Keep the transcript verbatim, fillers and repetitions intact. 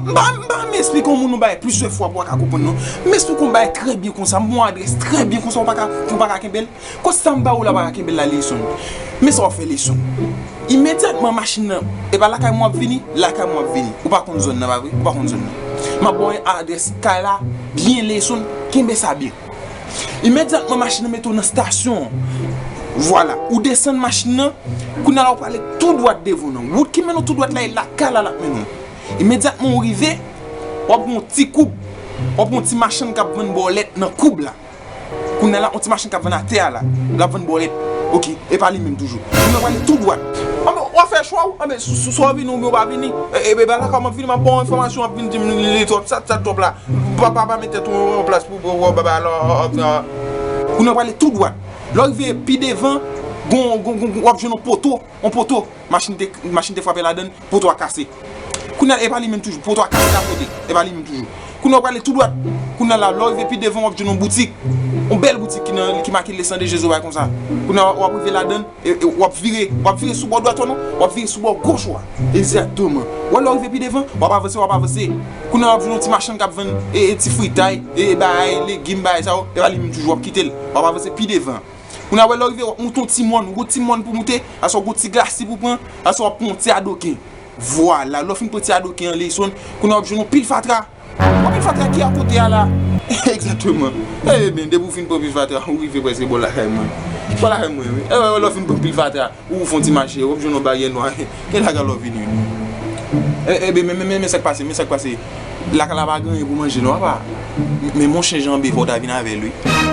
M pa, m pa renmen esplike yon moun yon bagay plizyè fwa pou w ka konprann non. M esplike yon bagay trè byen konsa, m ba w adrès trè byen konsa, ou pa ka, pou w pa ka kenbe l. Kote sa m ba ou la pa ka kenbe l la, Leyson? Men sa w ap fè, Leyson. Imedyatman machin nan, e pa lakay mwen w ap vini, lakay mwen w ap vini. Ou pa konn zòn nan, pa vre? Ou pa konn zòn nan. M ap ba w adrès kay la byen, Leyson, kenbe sa byen. Imedyatman machin nan mete w nan estasyon an. Vwala, ou desann machin nan, kounye a la ou prale tou dwat devan w nan. Wout ki mennen w tou dwat la, e lakay la l ap mennen w. Imedyatman ou rive, w ap gen yon ti koub, w ap gen yon ti machann k ap vann bòlèt nan koub la. Kounye a la, yon ti machann k ap vann atè a la, l ap vann bòlèt. Oke, e pa li menm toujou. Kounye a w prale tou dwat. Anben, w ap fè chwa w, anben, sou, sou, sou w vini oubyen w pa vini. E, e, e, ba la kòman vini, m ap ba w enfòmasyon, w ap vin di m li, li twòp, sa, sa twòp la. Pa, pa, pa mete tou yon plas pou, pou, pou, ba, ba, la, kounye a w prale tou dwat. Lè w rive pi devan, gon, gon, gon, gon, w ap jwenn yon poto, yon poto. Machin te, machin te frape ladann, poto a kase. Kounye a, e pa li menm toujou, poto a kase a kote, e pa li menm toujou. Kounye a, w prale tou dwat. Kounye a la, lè w rive pi devan, w ap jwenn yon boutik. Yon bèl boutik ki nan, ki make Le Sang de Jésus, bay konsa. Kounye a, w ap rive ladann, e, e, w ap vire, w ap vire sou bò dwat ou non, w ap vire sou bò goch ou a. Egzakteman. Wè, lè w rive pi devan, w ap avanse, w ap avanse. Kounye a, w ap jwenn yon ti machann k ap vann, e, e, ti fritay, e, e, bagay, legim, bagay sa yo, e pa li menm toujou, w ap kite l. W ap avanse pi devan. Kounye a, wè, lè w rive, w ap moute yon ti mòn, ou gon ti mòn pou moute, aswè w gon ti glasi pou pran, aswè w ap pran yon ti adoken. Vwala, lè w fin pran ti adoken an, Leyson, kounye a, w ap jwenn yon pil fatra. Yon pil fatra ki akote a la. Egzakteman. Ebyen, depi w fin pran pil fatra, ou rive prèske bò lakay mwen. Bò lakay mwen, wi. E, wè, lè w fin pran pil fatra, ou fè yon ti mache, w ap jwenn yon baryè nwa. Gen lagala w vini, wi. E, ebyen, men, men, men, men sa k pase, men sa k pase. Lakay la pa gen anyen pou manje, non, papa. Men, men yon chen janbe, fò w ta vin avè l, wi.